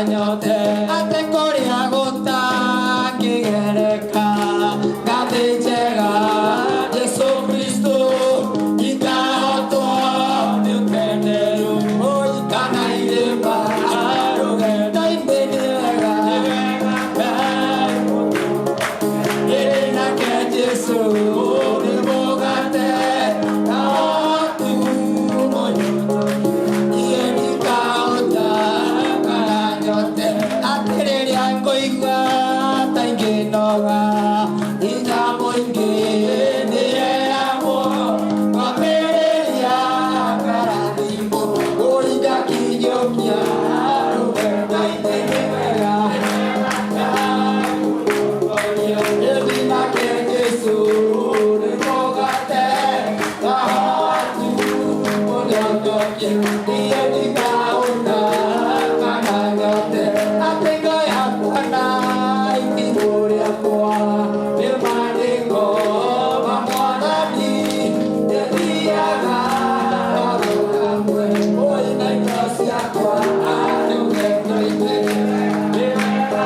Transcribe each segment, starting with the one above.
nyote atĩ kũrĩa gũtangĩgereka ngathĩ njega Jesu Kristo ikahotwo nĩ ũkenderu kana irĩma rũgendo-inĩ nĩ wega Ngai ĩrĩ nake Jesu nĩ mũgate na waku niĩ ndikahota kana nyote atĩ rĩrĩa ngũigua ta ingĩnoga hinya mũingĩ nĩheagwo ngambĩrĩria ngarathimwo ũi ngakinyũkia rũgendo-inĩ nĩ wega Ĩndĩ nake Jesu nĩ mũgate na waku mũnyotokie niĩ ndikahũta kana nyote atĩ ngo yakwa na itimũ rĩakwa nĩ maandĩko ma Mwathani nĩthiaga oro hamwe oi na indo ciakwa rũgendo-inĩ nĩ wega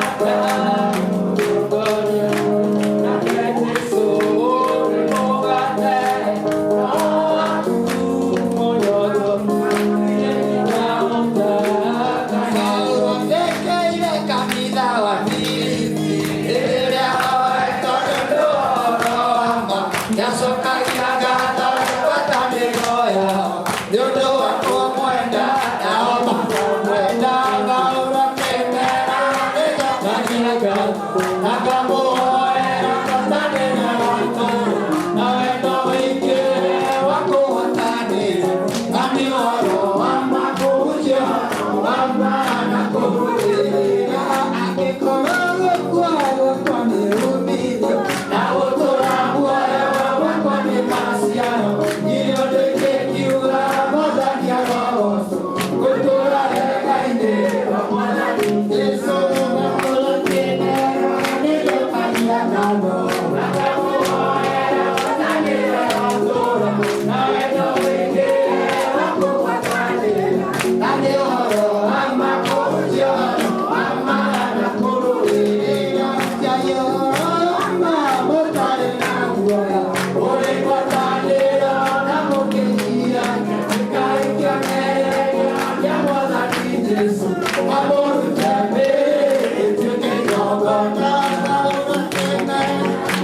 Nĩacokagia ngatho ngwatanĩro yao nĩ ũndũ wa kũmwenda nao makamwenda Paũlũ akĩmera nĩnjokagia ngatho na ngamũhoera ngwatanĩro itũũra na wendo mũingĩ wa kũhootanĩra na nĩ ũhoro wa ma kũhunjia ũhoro wa ma na kũrũĩrĩra angĩkorwo gũkua gwakwa nĩ uumithio na gũtũũra muoyo gwakwa nĩ maciaro niĩ ũndũ ingĩkiuga Mwathani arogocwo gũtũũra wega-inĩ wa Mwathani Jesũ Paũlũ akĩmera nĩnjokagia ngatho na ngamũhoera ngwatanĩro ya itũũra na wendo mũingĩ wa kũgwatanĩra na nĩ ũhoro wa ma kũhunjia ũhoro wa ma na kũrũĩrĩra Ngai ũhoro wa ma mũtarĩ na guoya ũrĩ ngwatanĩro na mũkĩnyihania Ngai kĩonereria kĩa Mwathani Jesũ amũrute mĩĩrĩ ĩtuĩke igongona Paũlũ akĩmera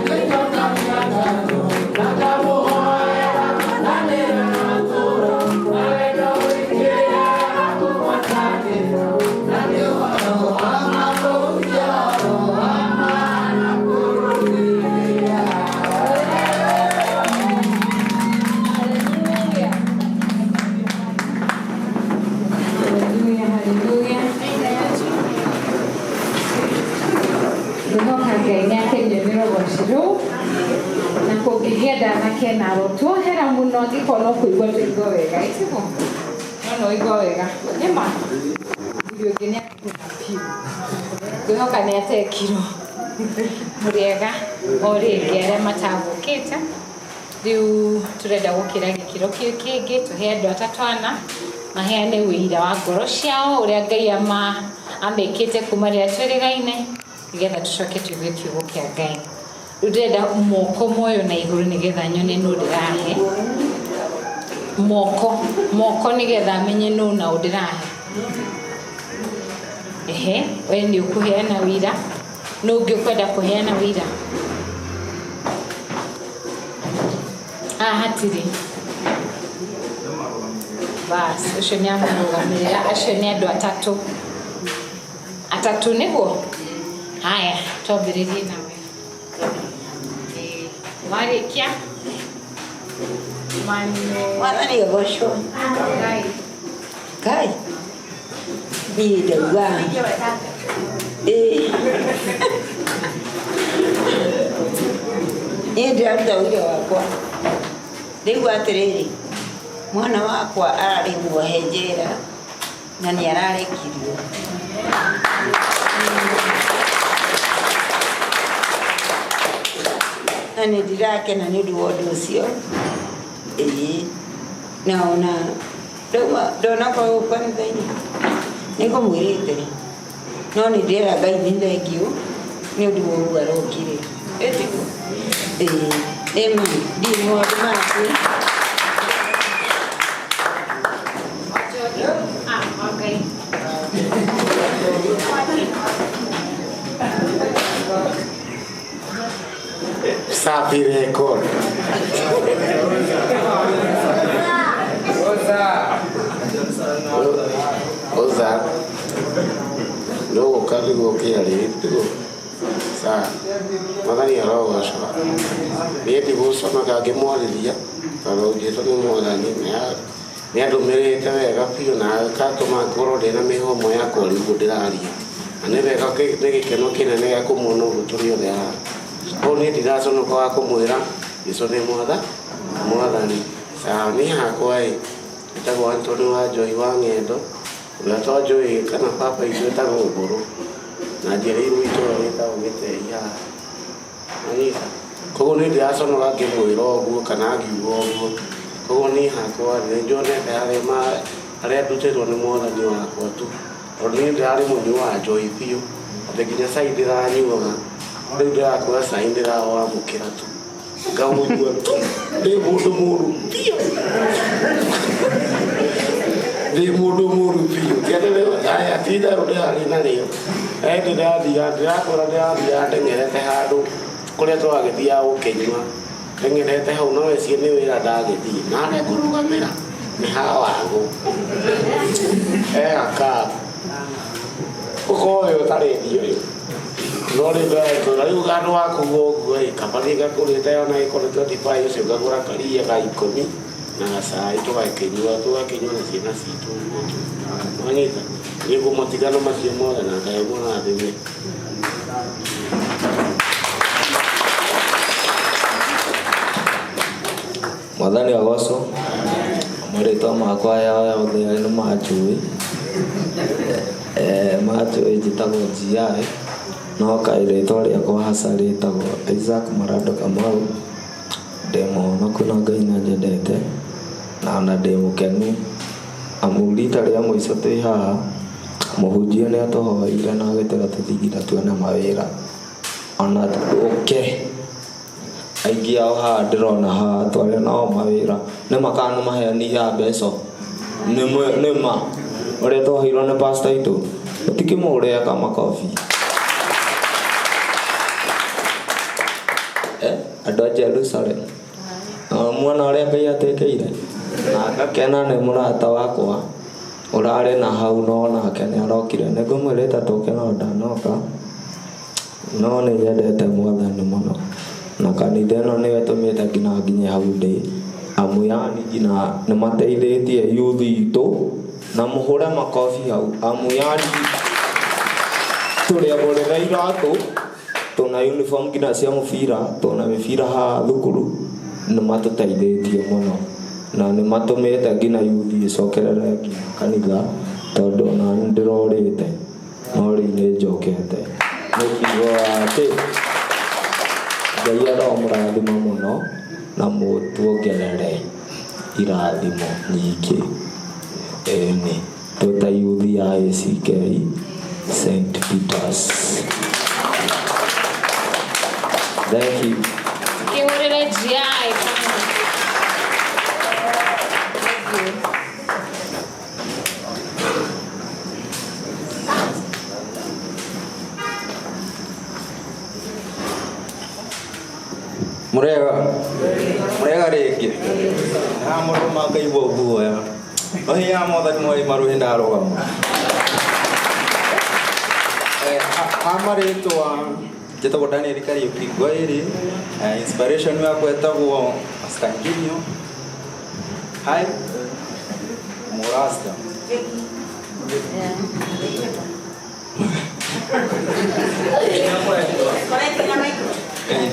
nĩnjokagia ngatho na ngamũhoera ngwatanĩro ya itũũra na wendo mũingĩ wa kũgwatanĩra na nĩ ũhoro wa ma kũhunjia ũhoro wa ma na kũrũĩrĩra. Hallelujah. Hallelujah, hallelujah. Ngwĩhoka Ngai nĩ akenio nĩ rũgoci rũu na kũngĩgĩa ndanakena tuohera mũno angĩkorwo no kũigua tũigua wega ĩtiguo no no ũigua wega nĩma mũthuri ũngĩ nĩ akena biũ ngwĩhoka nĩ atekirwo mũrĩega o rĩngĩ arĩa matagũkĩte rĩu tũrenda gũkĩra gĩkĩro kĩu kĩngĩ tũhe andũ atatũ ana maheane ũira wa ngoro ciao ũrĩa Ngai amekĩte kuma rĩrĩa twĩrĩgaine nĩgetha tũcoke tũigue kiugo kĩa Ngai rĩu ndĩrenda moko moyo na igũrũ nĩgetha nyone nũ ndĩrahe moko moko nĩgetha menye nũ na ũ ndĩrahe ehe we nĩ ũkũheana wĩira nũ ũngĩ ũkwenda kũheana wĩira haha hatirĩ bas ũcio nĩ amũrũgamĩrĩra acio nĩ andũ atatũ atatũ nĩguo haya twambĩrĩrie nawe. Ĩĩ, warĩkia manu Mwathani agocwo. Ngai. Ngai niĩ ndauga ĩĩ niĩ ndĩraruta ũira wakwa ndaigua atĩrĩrĩ mwana wakwa ararĩ muohe njera na nĩ ararekirio na nĩ ndirakena nĩ ũndũ wa ũndũ ũcio ĩĩ na ona ndauma ndona kwa gũkũ kanitha-inĩ nĩ ngũmwĩrĩte No nĩ ndĩrera Ngai nĩ thengiũ nĩ ũndũ wa ũguo arokire. Ĩtiguo? Ĩĩ, nĩ ma ndirĩ maũndũ mangĩ. Ah, okay. Safi record. Oza. Ndũgũka nĩguo kĩarĩ tiguo sawa. Mwathani arogocwo. Niĩ ndigũconoka ngĩmwarĩria tondũ Jesũ nĩ mwathani, nĩ andũmĩrĩte wega biũ na agatũma ngorwo ndĩna mĩhũmũ ya kwaria ũguo ndĩraria. Na nĩ wega, nĩ gĩkeno kĩnene gĩa kũmuona ũguo tũrĩ othe haha. Koguo niĩ ndiraconoka wa kũmwĩra Jesũ nĩ mwathani. Sawa, niĩ hakwa ĩ njĩtagwo Anthony wa Njohi wa Ng'endo, ũrĩa twanjũĩ kana baba itũ etagwo Mbũrũ, na njiarĩirwo itũra rĩtagwo Gĩtei haha. Wanyita? Koguo niĩ ndiraconoka ngĩmwĩra ũguo kana ngiuga ũguo. Koguo niĩ hakwa nĩ njonete harĩa harĩa ndutĩtwo nĩ mwathani wakwa tu, tondũ niĩ ndĩrarĩ mũnyui wa njohi biũ, atĩ nginya cai ndĩranyuaga, no rĩu ndĩrakũra cai ndĩrawamũkĩra tu ngaũnyua tu. Ndĩ mũndũ mũru biũ, ndĩ mũndũ mũru biũ. Ti atĩ aya, ti itherũ ndĩrarĩ narĩo. Ĩndĩ ndĩrathiaga ndĩrakũra, ndĩrathiaga ndeng'erete handũ kũrĩa tũragĩthiaga gũkĩnyua, ndeng'erete hau no wecirie nĩ wĩra ndagĩthiĩ, na harĩa ngũrũgamĩra nĩ hawangũ egakabu ũkorwo wĩ ũtarĩ ndiũĩ. No rĩu ndĩrakũra rĩu handũ ha kuga ũguo ĩ, kaba niĩ ngakũrĩte ona ĩkorwo 25 ũcio ngagũra karia ga 10 na gacai, tũgakĩnyua na ciana citũ ũguo tu. Wanyita? Niĩ ngũmatigana macio mothe na Ngai amũrathime. Mwathani agocwo. Marĩtwa makwa yothe nĩ manjũĩ, manjũĩ njĩtagwo GI, no kaĩ rĩtwa rĩakwa haca rĩtagwo Isaac Marando Kamau. Ndĩ mũhonoku na Ngai nĩ anyendete na ona ndĩ mũkenu, amu rita rĩa mũico twĩ haha mũhunjia nĩ atũhoeire na agĩtwĩra tũthiĩ nginya tuone mawĩra, ona ũke aingĩ ao haha ndĩrona haha twarĩ nao mawĩra nĩ makana nĩ maheani ya mbeca nĩ ma ũrĩa twaheirwo nĩ pastor itũ ũtikĩmũrĩa kamakobi. Andũ a Jerusalem muona ũrĩa Ngai atwĩkĩire, na ngakena nĩ mũrata wakwa ũrarĩ na hau, no nake nĩ arokire. Nĩ ngũmwĩrĩte tũke no ndanoka, no nĩ nyendete mwathani mũno na kanitha ĩno nĩyo ĩtũmĩte nginya nginye hau ndĩ, amu yani nginya nĩ mateithĩtie youth itũ, na mũhũre makobi hau, amu yani tũrĩ agũrĩre iratũ, tũna uniform nginya cia mũbira, tũna mĩbira haha thukuru. Nĩ matũteithĩtie mũno na nĩ matũmĩte nginya youth ĩcokerere nginya kanitha, tondũ ona nĩ ndĩrorĩte no rĩu nĩ njokete. Nĩ kiugo atĩ Ngai aromũrathima mũno na mũtuongerere irathimo nyingĩ. Ĩni twĩ ta youth ya ACK St. Peters. Thank you. Kĩhũrĩre GI. Thank you. Murega murega rĩngĩ na mũndũ mangaigua guoya no hinya mwathani mweri maruhi ndarũgama. Ha marĩtwa njĩtagwo Daniel Kariuki Ngwaĩri. Inspiration yakwa ĩtagwo Stankinyo. Hi Murasta.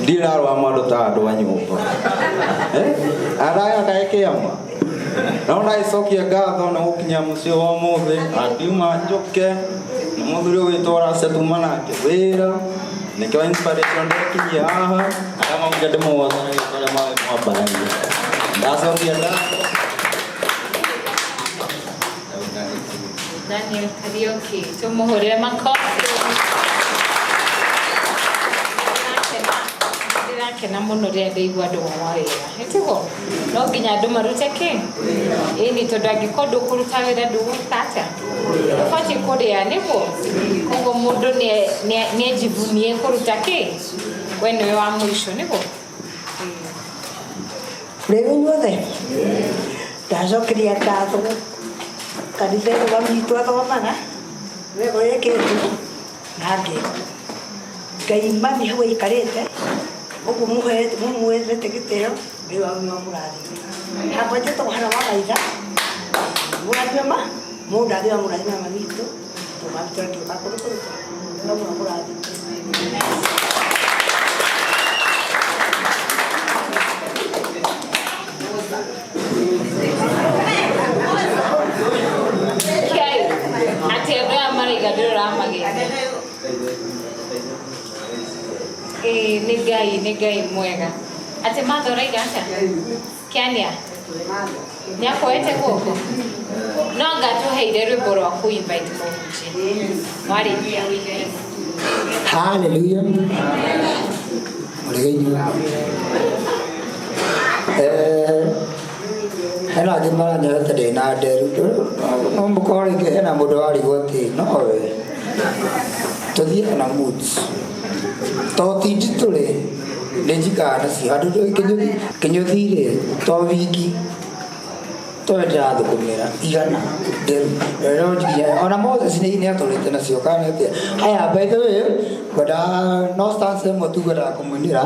Ndirarũa maũndũ ta andũ a nyũmba araya kaĩ kĩama no ndagĩcokia ngatho nĩ gũkinya mũciĩ wa ũmũthĩ, andiuma njũke nĩ mũthuri ũgwĩtwo Racia tuma nake wĩra, nĩkĩo inspiration ndekinyia haha. Arĩa maugire ndĩmũgocane arĩa mwambaragia, ndacokia ngatho. Daniel Kariuki, tumuhurire makofi. Ndĩrakena mũno rĩrĩa ndaigua andũ mauma wĩra. Ĩtiguo? No nginya andũ marute kĩ? Ĩni tondũ angĩkorwo ndũkũruta wĩra ndũgwĩka atĩa? Ũbatiĩ kũrĩa nĩguo? Koguo mũndũ nĩejivunie kũruta kĩ? We nĩwe wa mũico nĩguo? Rĩu inyuothe ndacokeria ngatho kanitha ĩno mami witũ athomaga wega ĩkĩtwo na ngĩkwo Ngai mami hau aikarĩte ũguo mũmũhete gĩtĩo Ngai wanyu amũrathime. Hakwa njĩtagwo Hana wa Maitha mũrathime ma mũndũ angĩ amũrathime mami witũ tũkamĩtũra kĩũka kũndũ kũrĩkũ no mũno mũrathime. Kiai, atĩ andũ aya maraiga ndĩroramageithia. Ĩĩ nĩ Ngai, nĩ Ngai mwega. Atĩ Martha ũraiga atĩa? Kĩania? Nĩ akuoete guoko? No anga tũheire rwĩmbo rwa kũ invite mũhunjia. Warĩkia. Hallelujah. Mũrĩge inyuĩ. Hena angĩ maranyona ta ndĩ na nderu. No mũkorwo rĩngĩ hena mũndũ warigwo atĩ nowe. Tũthiaga na moods. To ti nditũ rĩ, nĩ njikaraga nacio. Handũ kĩnyũthi rĩ, to wiki to ndĩrathũkũmĩra igana nderu. No nginya ona Moses nĩ atũrĩte nacio kana atĩa. Haya, by the way, ngwendaga no stanza ĩmwe tu ngwendaga kũmũinĩra.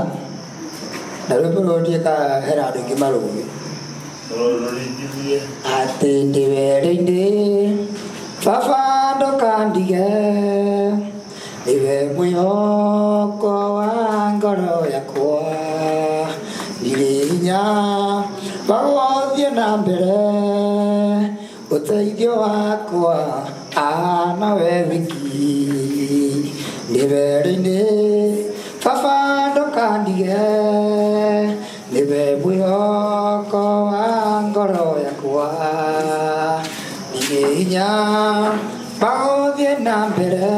Na rwĩmbo rũrũ ndiũĩ kana hena andũ aingĩ marũĩ. Atĩ ndĩ werũ-inĩ, baba ndũkandige, nĩwe mwĩhoko wa ngoro yakwa. Ndirĩ hinya wa gũthiĩ na mbere, ũteithio wakwa nawe wiki. Ndĩ werũ-inĩ, baba ndũkandige, nĩwe mwĩhoko wa ngoro yakwa. Ndirĩ hinya wa gũthiĩ na mbere,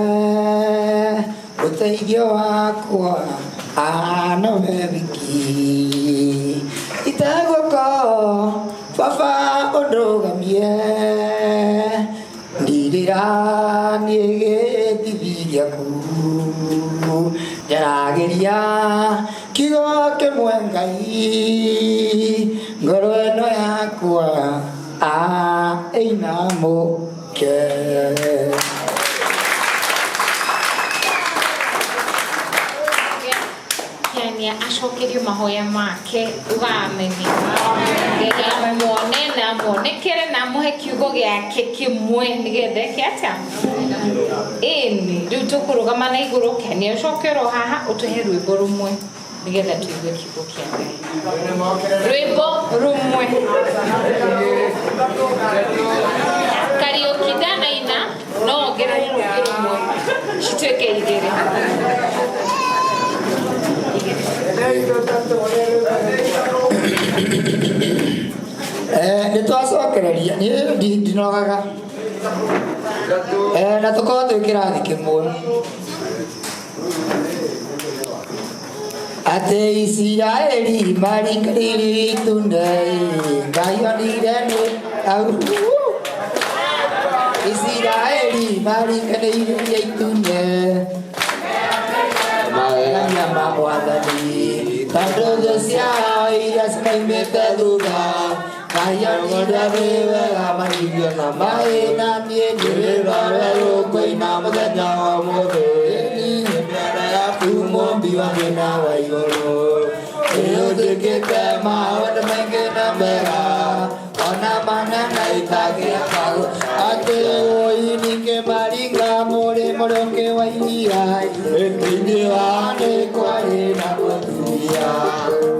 ũteithio wakwa nowe wiki. Itaguoko baba ũndũgamie, ndirĩra niĩ gĩthithi gĩaku. Njaragĩria kiugo kĩmwe Ngai, ngoro ĩno yakwa ĩinamũke. Kĩania acokerio mahoya make uga ameni. Ngai amuone na amuonekere na amũhe kiugo gĩake kĩmwe nĩgetha eke atĩa? Ĩni, rĩu tũkũrũgama na igũrũ Kĩania ũcoke oro haha ũtũhe rwĩmbo rũmwe nĩgetha tũigue kiugo kĩa Ngai. Rwĩmbo rũmwe. Kariũki ndanaina no ongerere rũngĩ rũmwe cituĩke igĩrĩ. Nĩ twacokereria niĩ ndinogaga. Na tũkorwo twĩ kĩrathi kĩmwe. Atĩ Isiraeli maringanĩire itune, Ngai onire nĩ au. Isiraeli maringanĩire itune, magegania ma Mwathani, tondũ thũ ciao iria cimaimĩte thutha, Ngai onire nĩ wega maringio na maĩ, na niĩ ndĩ rwĩmbo rwerũ ngũina mũthenya wa ũmũthĩ. Niĩ mbere yaku mũmbi wa thĩ na wa igũrũ, nĩũnjĩkĩte maũndũ maingĩ na mega, ona manene itangĩaga. Atĩ ũi ningĩ maringa mũrĩmo ũrĩa wa iria, thĩinĩ wa nĩ kwarĩ na mũtumia,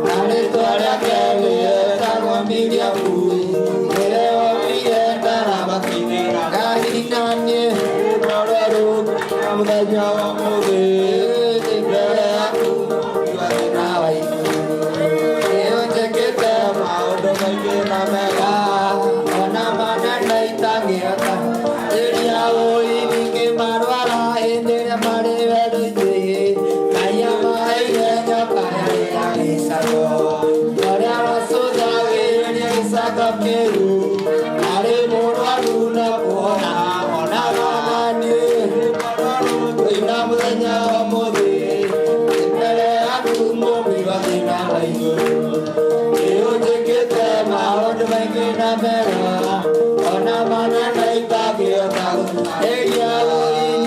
na rĩtwa rĩake rĩetagwo Miriamu, nĩwe womire ndaramakinyĩra. Ngai na niĩ rwĩmbo rwerũ mũthenya wa ũmũthĩ, mbere yaku mũmbi wa thĩ na wa igũrũ, nĩũnjĩkĩte maũndũ maingĩ na mega, ona manene itangĩhota. Rĩrĩa mũthenya wa ũmũthĩ mbere yaku mũmbi wa thĩ na wa igũrũ nĩũnjĩkĩte maũndũ maingĩ na mega ona manene itangĩhota gũtarĩria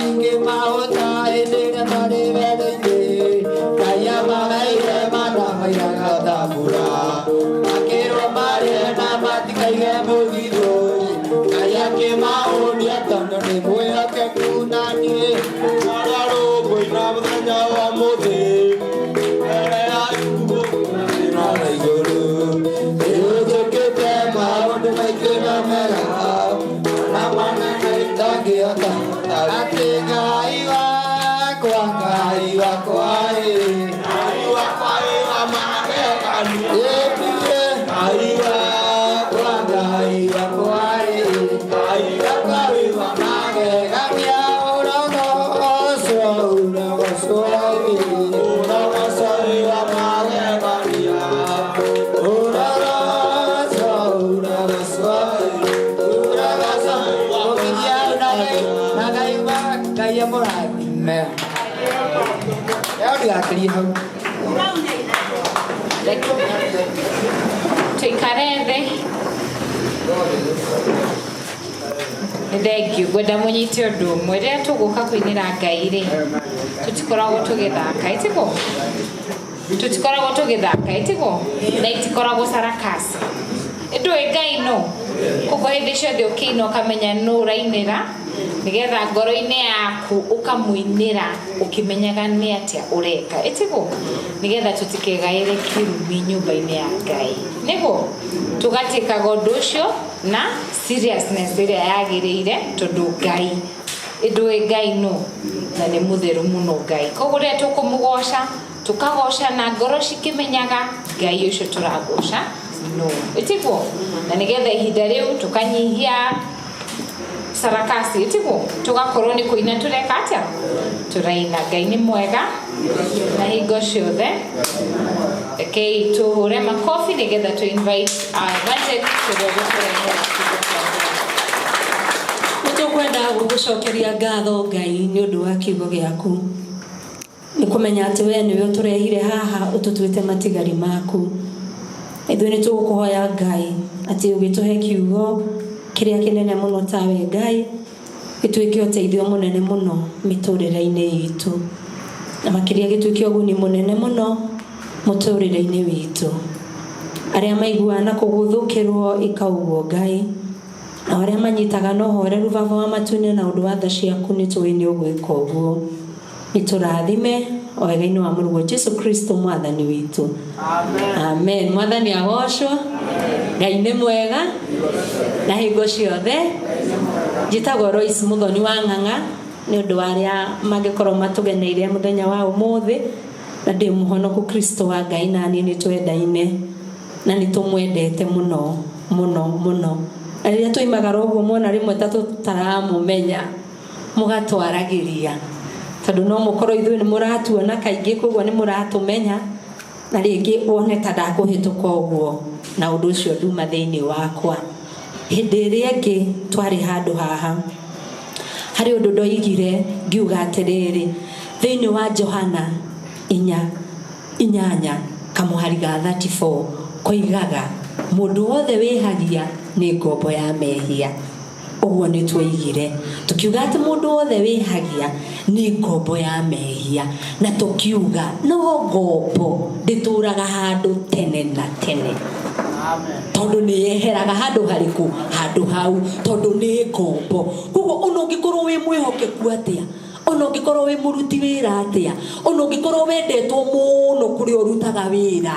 ingĩmahota hĩndĩ ĩrĩa twarĩ werũ-inĩ Ngai amaheire mana mairaga ta mbura makĩrwo marĩe na matikaige mũthithũ Ngai akĩmahũnia tondũ nĩ mwĩhokeku na niĩ ararũngũina mũthenya wa ũmũthĩ mbere yaku na igũrũ nĩũnjĩkĩte maũndũ maingĩ na mega na manene itangĩhota atĩ Ngai wakwa Ngai wakwa ĩ Ngai wakwa ĩ wa magegania ĩ Ngai wakwa Ngai wakwa ĩ Ngai wakwa ĩ wa magegania ũrogocwo ũrogocwo ĩ ũrogocwo ĩ wa magegania ũrogocwo ũrogocwo ĩ ũrogocwo ũkinyia na Ngai wa Ngai amũrathime. Leo ndigakirie hau. Tuikare thĩ. Nĩ thengiũ ngwenda mũnyite ũndũ ũmwe rĩrĩa tũgũka kũinĩra Ngai rĩ tũtikoragwo tũgĩthaka ĩtiguo tũtikoragwo tũgĩthaka ĩtiguo na itikoragwo sarakasi ndũĩ Ngai no koguo hĩndĩ ciothe ũkĩina ũkamenya nũ ũrainĩra nĩgetha ngoro-inĩ yaku ũkamũinĩra ũkĩmenyaga nĩ atĩa ũreka ĩtiguo nĩgetha tũtikegaĩre kĩrumi nyũmba-inĩ ya Ngai nĩguo tũgatĩkaga ũndũ ũcio na seriousness ĩrĩa yagĩrĩire tondũ Ngai ndũĩ Ngai no na nĩ mũtheru mũno Ngai koguo rĩrĩa tũkũmũgoca tũkagoca na ngoro cikĩmenyaga Ngai ũcio tũragoca no ĩtiguo na nĩgetha ihinda rĩu tũkanyihia sarakasi ĩtiguo tũgakorwo nĩ kũina tũreka atĩa tũraina Ngai nĩ mwega na hingo ciothe rekei tũhũre makobi nĩgetha tũ invite our evangelist ũrĩa ũgũtũrehera kiugo kĩa Ngai. Nĩ tũkwenda gũgũcokeria ngatho Ngai nĩ ũndũ wa kiugo gĩaku nĩ kũmenya atĩ we nĩwe ũtũrehire haha ũtũtuĩte matigari maku ithuĩ nĩ tũgũkũhoya Ngai atĩ ũgĩtũhe kiugo kĩrĩa kĩnene mũno tawe Ngai gĩtuĩke ũteithio mũnene mũno mĩtũrĩre-inĩ itũ na makĩria gĩtuĩke ũguni mũnene mũno mũtũrĩre-inĩ witũ arĩa maiguaga na kũgũthũkĩrwo ĩka ũguo Ngai na arĩa manyitaga na ũhoreru baba wa matu-inĩ na ũndũ wa tha ciaku nĩ tũĩ nĩ ũgwĩka ũguo nĩ tũrathime o wega-inĩ wa mũrũguo Jesu Kristo mwathani witũ amen mwathani agocwo Ngai nĩ mwega na hingo ciothe njĩtagwo Royce Muthoni wa Ng'ang'a nĩ ũndũ wa arĩa mangĩkorwo matũgeneire mũthenya wa ũmũthĩ na ndĩ mũhonoku Kristo wa Ngai na niĩ nĩ twendaine na nĩ tũmwendete mũno mũno mũno na rĩrĩa twoimagara ũguo muona rĩmwe ta tũtaramũmenya mũgatwaragĩria tondũ no mũkorwo ithuĩ nĩ mũratuona kaingĩ koguo nĩ mũratũmenya na rĩngĩ wone ta ndakũhĩtũka ũguo na ũndũ ũcio nduma thĩinĩ wakwa hĩndĩ ĩrĩa ĩngĩ twarĩ handũ haha harĩ ũndũ ndoigire ngiuga atĩrĩrĩ thĩinĩ wa Johana 8 kamũhari ga 34 koigaga mũndũ wothe wĩhagia nĩ ngombo ya mehia ũguo nĩ twoigire tũkiuga atĩ mũndũ wothe wĩhagia nĩ ngombo ya mehia na tũkiuga no ngombo ndĩtũraga handũ tene na tene tondũ nĩ yeheraga handũ harĩkũ handũ hau tondũ nĩ ngombo koguo ona ũngĩkorwo wĩ mwĩhokeku atĩa ona ũngĩkorwo wĩ mũruti wĩra atĩa ona ũngĩkorwo wendetwo mũno kũrĩa ũrutaga wĩra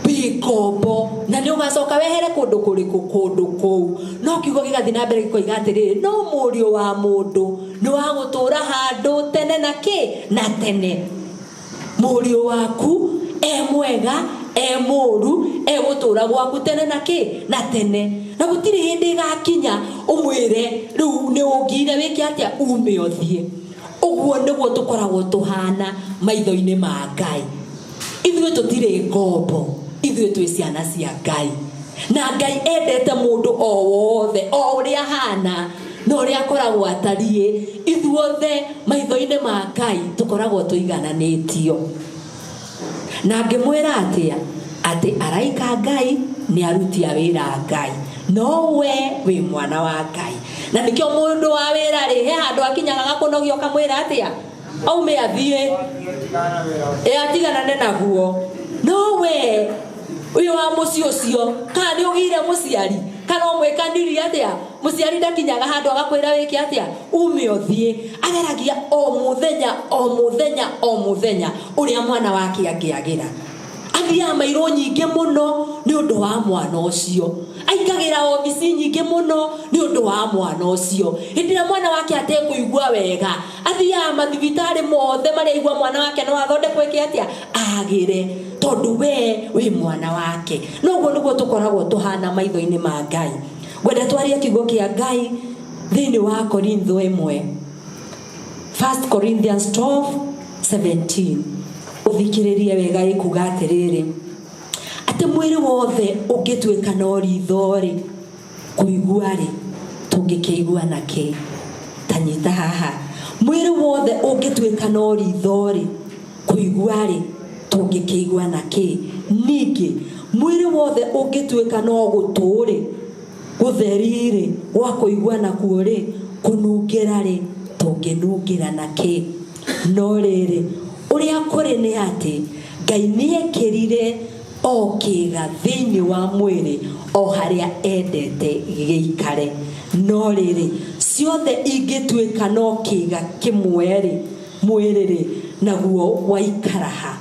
wĩ ngombo na nĩ ũgacoka wehere kũndũ kũrĩkũ kũndũ kũu no kiugo gĩgathiĩ na mbere gĩkoiga atĩrĩrĩ no mũriũ wa mũndũ nĩ wa gũtũra handũ tene na kĩ na tene mũriũ waku e mwega e mũru egũtũra gwaku tene na kĩ na tene na gũtirĩ hĩndĩ ĩgakinya ũmwĩre rĩu nĩ ũngire wĩke atĩa ume ũthiĩ ũguo nĩguo tũkoragwo tũhana maitho-inĩ ma Ngai ithuĩ tũtirĩ ngombo ithuĩ twĩ ciana cia Ngai na Ngai endete mũndũ o wothe o ũrĩa ahana na ũrĩa akoragwo atariĩ ithuothe maitho-inĩ Ma Ngai tũkoragwo tũigananĩtio. Na ngĩmwĩra atĩa? Atĩ araika Ngai nĩ aruti a wĩra a Ngai, no we wĩ mwana wa Ngai. Na nĩkĩo mũndũ wa wĩra rĩ, he handũ akinyaga gakũnogio ũkamwĩra atĩa? Aume athiĩ, ĩ atiganane naguo. No we ũyũ wa mũciĩ ũcio, kana nĩ ũgĩire mũciari, kana ũmwĩkanirie atĩa? Mũciari ndakinyaga handũ agakwĩra wĩke atĩa? Ume ũthiĩ. Ageragia o mũthenya, o mũthenya, o mũthenya ũrĩa mwana wake angĩagĩra. Athiaga mairũ nyingĩ mũno nĩ ũndũ wa mwana ũcio. Aikagĩra obici nyingĩ mũno nĩ ũndũ wa mwana ũcio. Hĩndĩ ĩrĩa mwana wake atekũigua wega, athiaga mathibitarĩ mothe marĩa aigua mwana wake no athondekwo ĩke atĩa? Agĩre, tondũ we wĩ mwana wake. Noguo nĩguo tũkoragwo tũhana maitho-inĩ ma Ngai. Ngwenda twarie kiugo kĩa Ngai thĩinĩ wa Korintho 1. 1 Corinthians 12:17. Ũthikĩrĩrie wega ĩkuga atĩrĩrĩ, atĩ mwĩrĩ wothe ũngĩtuĩka no ritho rĩ, kũigua rĩ, tũngĩkĩigua na kĩ? Ta nyita haha. Mwĩrĩ wothe ũngĩtuĩka no ritho rĩ, kũigua rĩ, tũngĩkĩigua na kĩ? Ningĩ mwĩrĩ wothe ũngĩtuĩka no gũtũ rĩ, gũtheri rĩ, gwa kũigua nakuo rĩ, kũnungĩra rĩ, tũngĩnungĩra na kĩ? No rĩrĩ, ũrĩa kũrĩ nĩ atĩ Ngai nĩekĩrire o kĩga thĩinĩ wa mwĩrĩ o harĩa endete gĩikare. No rĩrĩ, ciothe ingĩtuĩka no kĩga kĩmwe rĩ, mwĩrĩ rĩ, naguo waikara ha?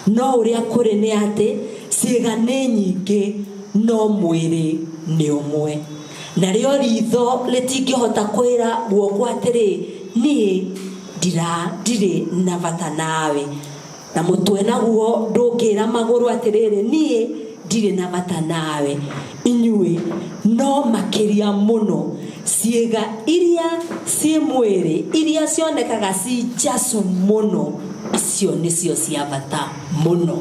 No ũrĩa kũrĩ nĩ atĩ ciĩga nĩ nyingĩ, no mwĩrĩ nĩ ũmwe. Narĩo ritho rĩtingĩhota kwĩra guoko atĩrĩ, niĩ ndirĩ na bata nawe. Na mũtwe naguo ndũngĩra magũrũ atĩrĩrĩ, niĩ ndirĩ na bata nawe. Inyuĩ no makĩria mũno ciĩga iria ciĩ mwĩrĩ iria cionekaga ci njacu mũno, icio nĩcio cia bata mũno.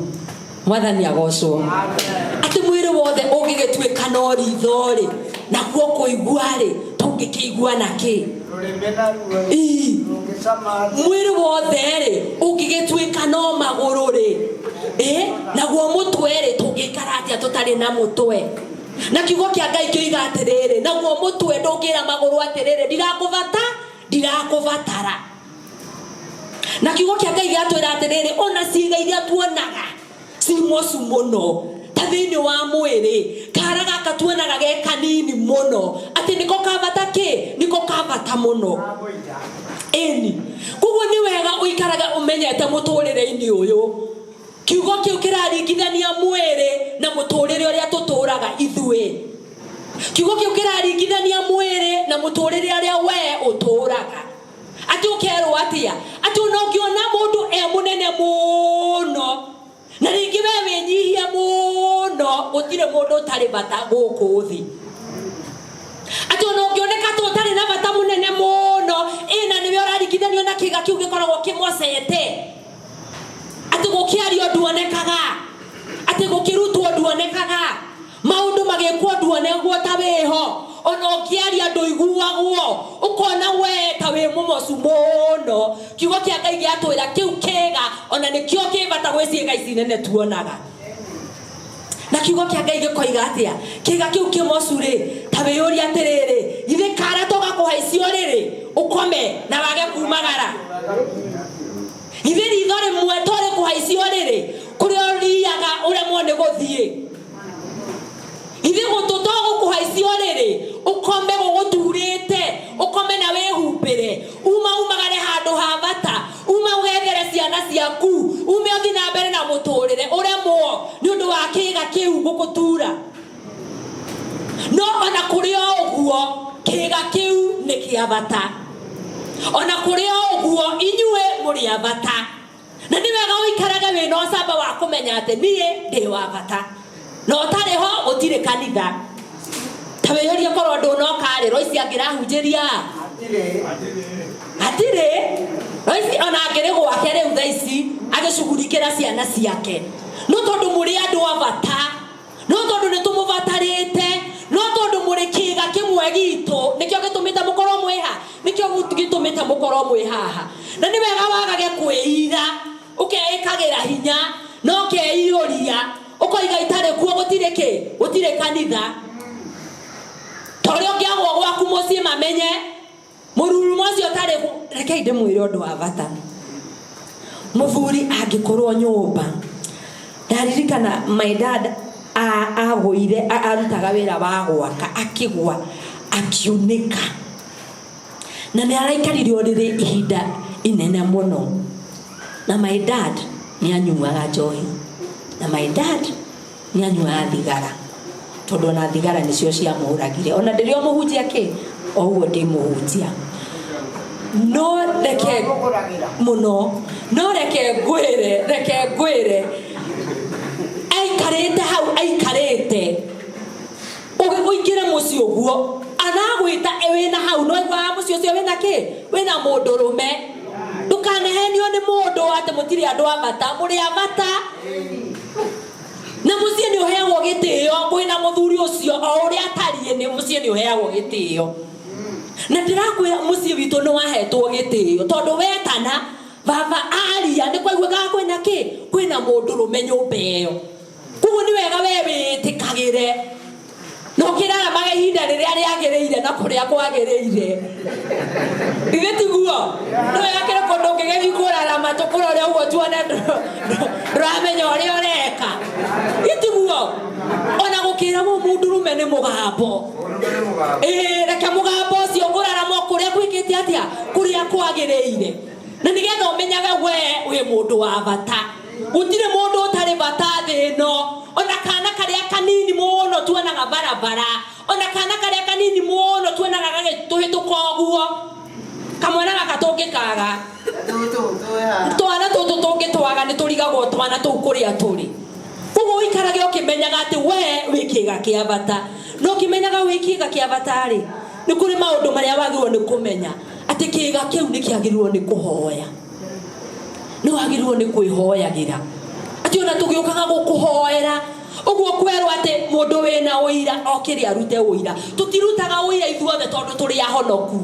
Mwathani agocwo. Atĩ mwĩrĩ wothe ũngĩgĩtuĩka no ritho rĩ, naguo kũigua rĩ, tũngĩkĩigua na kĩ? Mwĩrĩ wothe rĩ, ũngĩgĩtuĩka no magũrũ rĩ, naguo mũtwe rĩ, tũngĩikara atĩa tũtarĩ na mũtwe? Na kiugo kĩa Ngai kĩoiga atĩrĩrĩ, naguo mũtwe ndũngĩra magũrũ atĩrĩrĩ, ndirakũbatara. Na kiugo kĩa Ngai gĩatwĩra atĩrĩrĩ, ona ciĩga iria tuonaga ci mocu mũno ta thĩinĩ wa mwĩrĩ, kara gaka tuonaga ge kanini mũno, atĩ nĩko kabata kĩ? Nĩko kabata mũno. Ĩni. Koguo nĩ wega ũikarage ũmenyete mũtũrĩre-inĩ ũyũ. Kiugo kĩu kĩraringithania mwĩrĩ na mũtũrĩre ũrĩa tũtũraga ithuĩ. Kiugo kĩu kĩraringithania mwĩrĩ na mũtũrĩre ũrĩa we ũtũraga. Atĩ ũkerwo atĩa? Atĩ ona ũngĩona mũndũ e mũnene mũno, na rĩngĩ we wĩnyihie mũno, gũtirĩ mũndũ ũtarĩ bata gũkũ thĩ. Atĩ ona ũngĩoneka ta ũtarĩ na bata mũnene mũno, ĩna nĩwe ũraringithanio na kĩga kĩu gĩkoragwo kĩmocete. Atĩ gũkĩario nduonekaga, atĩ gũkĩrutwo nduonekaga, maũndũ magĩkwo nduonegwo ta wĩho, ona ũkĩaria ndũiguagwo, ũkona we ta wĩ mũmocu mũno. Kiugo kĩa Ngai gĩatwĩra kĩu kĩga ona nĩkĩo kĩ bata gwĩ ciĩga ici nene tuonaga. Na kiugo kĩa Ngai gĩkoiga atĩa? Kĩga kĩu kĩmocu rĩ, ta wĩyũrie atĩrĩrĩ, githĩ kara tũgakũhaicia ũrĩrĩ ũkome na wage kumagara? Githĩ ritho rĩmwe to rĩkũhaicia ũrĩrĩ kũrĩa ũthiaga ũremwo nĩ gũthiĩ? Githĩ gũtũ to gũkũhaicia ũrĩrĩ ũkome gũgũturĩte, ũkome na wĩhumbĩre, uma umagare handũ ha bata, uma ũgethere ciana ciaku, ume ũthiĩ na mbere na mũtũrĩre, ũremwo nĩ ũndũ wa kĩga kĩu gũgũtura. No ona kũrĩ o ũguo, kĩga kĩu nĩ kĩa bata. Ona kũrĩ o ũguo, inyuĩ mũrĩ a bata. Na nĩ wega ũikarage wĩna ũcamba wa kũmenya atĩ niĩ ndĩ wa bata. Na ũtarĩ ho gũtirĩ kanitha. Ta wĩyũrie korwo ndũnoka rĩ, Royce angĩrahunjĩria? Hatirĩ. Royce ona angĩrĩ gwake rĩu thaa ici agĩcugurikĩra ciana ciake. No tondũ mũrĩ andũ a bata, no tondũ nĩ tũmũbatarĩte, no tondũ mũrĩ kĩga kĩmwe gitũ, nĩkĩo gĩtũmĩte mũkorwo mwĩ ha, nĩkĩo gĩtũmĩte mũkorwo mwĩ haha. Na nĩ wega Kwĩira ũkeĩkagĩra hinya na ũkeiyũria ũkoiga itarĩ kuo gũtirĩ kĩ gũtirĩ kanitha ta ũrĩa ũngĩagwo gwaku mũciĩ mamenye mũrurumo ũcio ũtarĩ rekei ndĩmwĩre ũndũ wa bata. Mũthuri angĩkorwo nyũmba, ndaririkana my dad agũire, arutaga wĩra wa gwaka, akĩgwa akiunĩka na nĩ araikarire ũrĩrĩ ihinda inene mũno. Na my dad nĩ anyuaga njohi na my dad nĩ anyuaga thigara, tondũ ona thigara nĩcio ciamũragire. Ona ndĩrĩ o mũhunjia kĩ o ũguo ndĩ mũhunjia, no reke mũno, no reke ngwĩre, reke ngwĩre, aikarĩte hau aikarĩte ũingĩre mũciĩ ũguo anagwĩta wĩna hau no iguaga mũciĩ ũcio wĩna kĩ wĩna mũndũrũme. Ndũkanahenio nĩ mũndũ atĩ mũtirĩ andũ a bata, mũrĩ a bata na mũciĩ nĩ ũheagwo gĩtĩo. Kwĩna mũthuri ũcio o ũrĩa atariĩ nĩ mũciĩ nĩ ũheagwo gĩtĩo, na ndĩrakwĩra mũciĩ witũ nĩ wahetwo gĩtĩo tondũ wetana baba aria nĩ kwaiguĩkaga kwĩna kĩ kwĩna mũndũrũme nyũmba ĩyo. Koguo nĩ wega we wĩtĩkagĩre na ũkĩraramaga ihinda rĩrĩa rĩagĩrĩire na kũrĩa kwagĩrĩire. Ithe tiguo no wega kũndũ ũngĩgĩthiĩ kũrarama tũkũrore ũguo tuone ndũramenya ũrĩa ũreka. Itiguo ona gũkĩragwo mũndũrũme nĩ mũgambo. Ĩĩ, reke mũgambo ũcio kũrarama kũrĩa gwĩkĩte atĩa kũrĩa kwagĩrĩire, na nĩgetha ũmenyage we wĩ mũndũ wa bata. Gũtirĩ mũndũ ũtarĩ bata thĩ ĩno, ona kana karĩa kanini mũno tuonaga barabara, ona kana karĩa kanini mũno tuonaga gagĩtũhĩtũka ũguo, kamwana gaka tũngĩkaga twana tũtũ tũngĩtwaga nĩ tũrigagwo twana tũu kũrĩa tũrĩ. Koguo ũikarage ũkĩmenyaga atĩ we wĩ kĩga kĩa bata, na ũkĩmenyaga wĩ kĩga kĩa bata rĩ, nĩ kũrĩ maũndũ marĩa wagĩrĩirwo nĩ kũmenya atĩ kĩga kĩu nĩ kĩagĩrĩirwo nĩ kũhoya, nĩ wagĩrĩirwo nĩ kwĩhoyagĩra atĩ ona tũgĩũkaga gũkũhoera ũguo kwerwo atĩ mũndũ wĩna ũira okĩre arute ũira. Tũtirutaga ũira ithuothe tondũ tũrĩ ahonoku,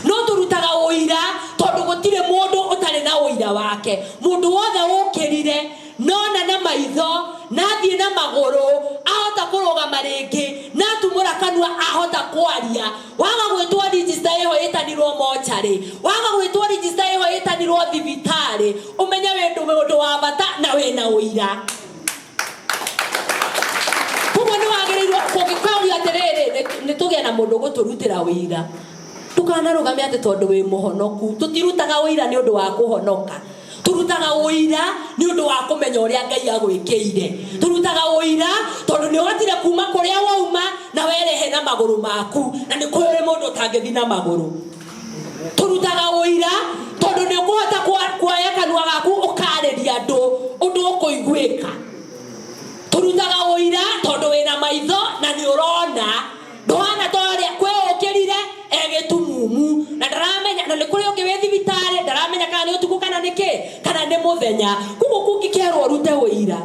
no tũrutaga ũira tondũ gũtirĩ mũndũ ũtarĩ na ũira wake. Mũndũ wothe ũkĩrire nona na maitho na athiĩ na magũrũ ahota kũrũgama rĩngĩ na atumũra kanua ahota kwaria, waga gwĩtwo register ĩho ĩtanirwo mocarĩ, waga gwĩtwo register ĩho ĩtanirwo thibitarĩ, ũmenye wĩ mũndũ wa bata na wĩna ũira. Koguo nĩ wagĩrĩirwo kũngĩkauria atĩrĩrĩ, nĩ tũgĩe na mũndũ ũgũtũrutĩra ũira. Ndũkanarũgame atĩ tondũ wĩ mũhonoku. Tũtirutaga ũira nĩ ũndũ wa kũhonoka, tũrutaga ũira nĩ ũndũ wa kũmenya ũrĩa Ngai agwĩkĩire. Tũrutaga ũira tondũ nĩ ũhotire kuma kũrĩa wauma na werehe na magũrũ maku, na nĩ kũrĩ mũndũ ũtangĩthiĩ na magũrũ. Tũrutaga ũira tondũ nĩ ũkũhota kuoya kanua gaku ũkarĩria andũ ũndũ ũkũiguĩka. Tũrutaga ũira tondũ wĩna maitho na nĩ ũrona, ndũhana ta ũrĩa kwĩ ũkĩrire egĩtumumu na ndaramenya, na nĩ kũrĩ ũngĩ wĩ thibitarĩ ndaramenya kana nĩ ũtukũ kana nĩ kĩ kana nĩ mũthenya. Koguo kũngĩkerwo ũrute ũira,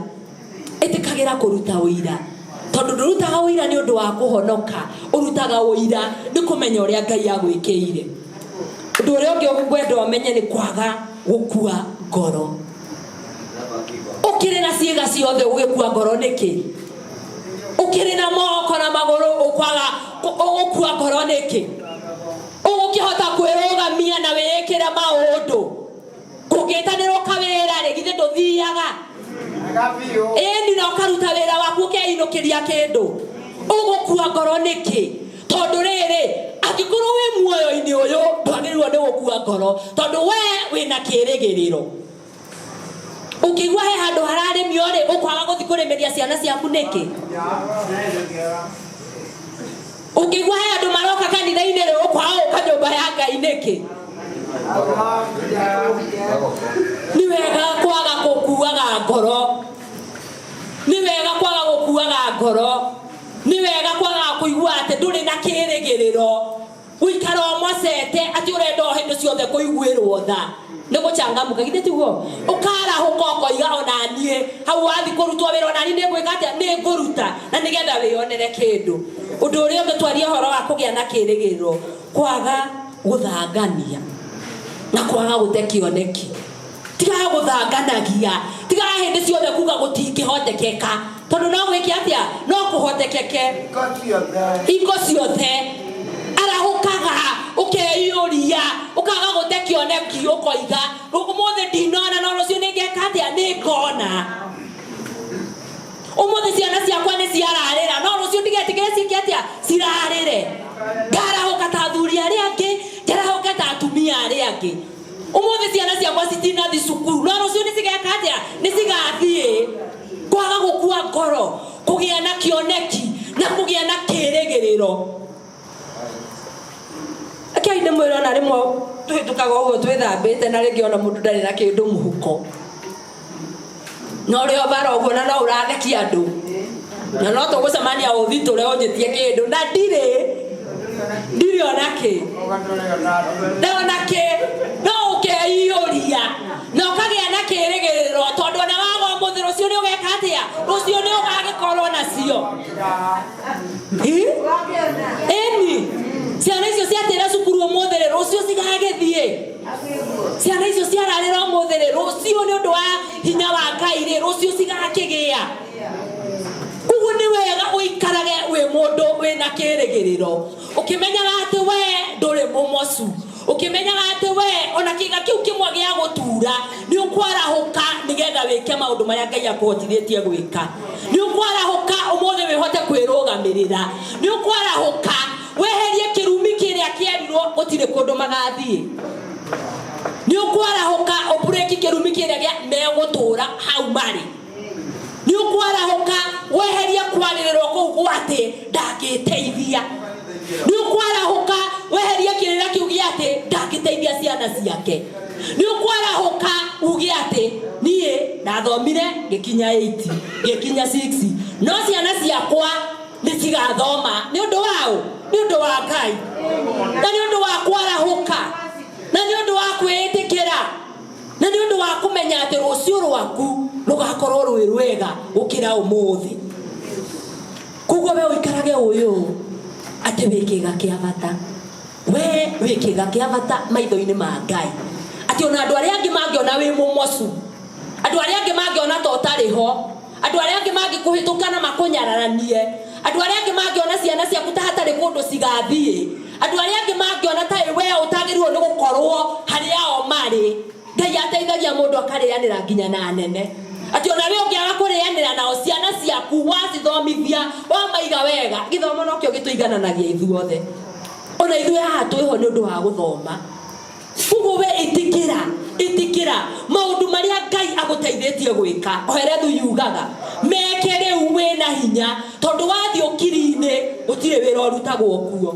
ĩtĩkagĩra kũruta ũira tondũ ndũrutaga ũira nĩ ũndũ wa kũhonoka, ũrutaga ũira nĩ kũmenya ũrĩa Ngai agwĩkĩire. Ũndũ ũrĩa ũngĩ ũngĩenda ũmenye nĩ kwaga gũkua ngoro. Ũkĩrĩ na ciĩga ciothe ũgĩkua ngoro nĩkĩ? Ũkĩrĩ na moko na magũrũ ũkwaga ũgũkua ngoro nĩkĩ? Ũgũkĩhota kwĩrũgamia na wĩĩkĩre maũndũ. Kũngĩtanĩrwo kawĩra rĩ, githĩ ndũthiaga? Ĩni, na ũkaruta wĩra waku ũkeinũkĩria kĩndũ. Ũgũkua ngoro nĩkĩ? Tondũ rĩrĩ, angĩkorwo wĩ muoyo-inĩ ũyũ ndwagĩrĩirwo nĩ gũkua ngoro tondũ we wĩna kĩĩrĩgĩrĩro. Ũkĩigua he handũ hararĩmio rĩ, ũkwaga gũthiĩ kũrĩmĩria ciana ciaku nĩkĩ? Ũkĩigua he andũ maroka kanitha-inĩ rĩ, ũkwaga gũka nyũmba ya Ngai nĩkĩ? Nĩ wega kwaga gũkuaga ngoro, nĩ wega kwaga gũkuaga ngoro, nĩ wega kwaga kũigua atĩ ndũrĩ na kĩĩrĩgĩrĩro, gũikara ũmocete atĩ ũrenda o hĩndĩ ciothe kũiguĩrwo tha. Nĩ gũcangamũka, githĩ tiguo? Ũkarahũka ũkoiga ona niĩ hau wathiĩ kũrutwo wĩra, ona niĩ nĩngwĩka atĩa? Nĩngũruta, na nĩgetha wĩyonere kĩndũ. Ũndũ ũrĩa ũngĩ twarie ũhoro wa kũgĩa na kĩĩrĩgĩrĩro, kwaga gũthangania na kwaga gũte kĩoneki. Tigaga gũthanganagia, tigaga hĩndĩ ciothe kuga gũtingĩhotekeka, tondũ no gwĩke atĩa, no kũhotekeke hingo ciothe. Arahũkaga ũkeiyũria, ũkaga gũte kĩoneki, ũkoiga ũmũthĩ ndinona, no rũciũ nĩngeka atĩa, nĩngona. Ũmũthĩ ciana ciakwa nĩ ciararĩra, no rũciũ ndigetigĩre ciĩke atĩa, cirarĩre. Ngarahũka ta athuri arĩa angĩ, njarahũke ta atumia arĩa angĩ. Ũmũthĩ ciana ciakwa citinathi cukuru, no rũciũ nĩ cigeka atĩa, nĩ cigathiĩ. Kwaga gũkua ngoro, kũgĩa na kĩoneki na kũgĩa na kĩrĩgĩrĩro. Rekei ndĩmwĩre, ona rĩmwe tũhĩtũkaga ũguo twĩthambĩte, na rĩngĩ ona mũndũ ndarĩ na kĩndũ mũhuko, no ũrĩ o bara ũguo, na no ũrathekia andũ, na no tũgũcemania ũthitũre ũnjĩtie kĩndũ, na ndirĩ ona kĩ, na ona kĩ, no ũkeiyũria na ũkagĩa na kĩrĩgĩrĩro, tondũ ona waga ũmũthĩ, rũciũ nĩ ũgeka atĩa, rũciũ nĩ ũgagĩkorwo nacio. Ĩni ciana icio ciatĩra cukuru ũmũthĩ rĩ, rũciũ cigagĩthiĩ. Ciana icio ciararĩra ũmũthĩ rĩ, rũciũ nĩ ũndũ wa hinya wa Ngai rĩ, rũciũ cigakĩgĩa. Koguo nĩ wega ũikarage wĩ mũndũ wĩna kĩrĩgĩrĩro, ũkĩmenyaga atĩ we ndũrĩ mũmocu, ũkĩmenyaga atĩ we ona kĩga kĩu kĩmwe gĩa gũtura nĩ ũkwarahũka nĩgetha wĩke maũndũ marĩa Ngai akũhotithĩtie gwĩka. Nĩ ũkwarahũka ũmũthĩ wĩhote kwĩrũgamĩrĩra, nĩ ũkwarahũka weherie kĩrumi kĩrĩa kĩerirwo gũtirĩ kũndũ magathiĩ. Nĩ ũkwarahũka ũburĩki kĩrumi kĩrĩa gĩa megũtũra hau marĩ. Nĩ ũkwarahũka weherie kwarĩrĩrwo kũu gwa atĩ ndangĩteithia. Nĩ ũkwarahũka weherie kĩrĩra kĩu gĩa atĩ ndangĩteithia ciana ciake. Nĩ ũkwarahũka uge atĩ niĩ ndathomire ngĩkinya 8, ngĩkinya 6, no ciana ciakwa nĩ cigathoma. Nĩ ũndũ waũ? Nĩ ũndũ wa Ngai, na nĩ ũndũ wa kwarahũka, na nĩ ũndũ wa kwĩĩtĩkĩra, na nĩ ũndũ wa kũmenya atĩ rũciũ rwaku rũgakorwo rwĩ rwega gũkĩra ũmũthĩ. Koguo we ũikarage ũyũ atĩ wĩ kĩga kĩa bata, we wĩ kĩga kĩa bata maitho-inĩ ma Ngai, atĩ ona andũ arĩa angĩ mangĩona wĩ mũmocu, andũ arĩa angĩ mangĩona ta ũtarĩ ho, andũ arĩa angĩ mangĩkũhĩtũka na makũnyararanie, andũ arĩa angĩ mangĩona ciana ciaku ta hatarĩ kũndũ cigathiĩ, andũ arĩa angĩ mangĩona ta we ũtagĩrĩirwo nĩ gũkorwo harĩa o marĩ, Ngai ateithagia mũndũ akarĩanĩra nginya na anene, atĩ ona we ũngĩaga kũrĩanĩra nao, ciana ciaku wacithomithia, wamaiga wega. Gĩthomo nokĩo gĩtũigananagia ithuothe, ona ithuĩ haha twĩho nĩ ũndũ wa gũthoma. Koguo we ĩtĩkĩra, ĩtĩkĩra maũndũ marĩa Ngai agũteithĩtie gwĩka. Oherethu yugaga meke rĩu wĩna hinya, tondũ wathiĩ ũkiri-inĩ gũtirĩ wĩra ũrutagwo kuo.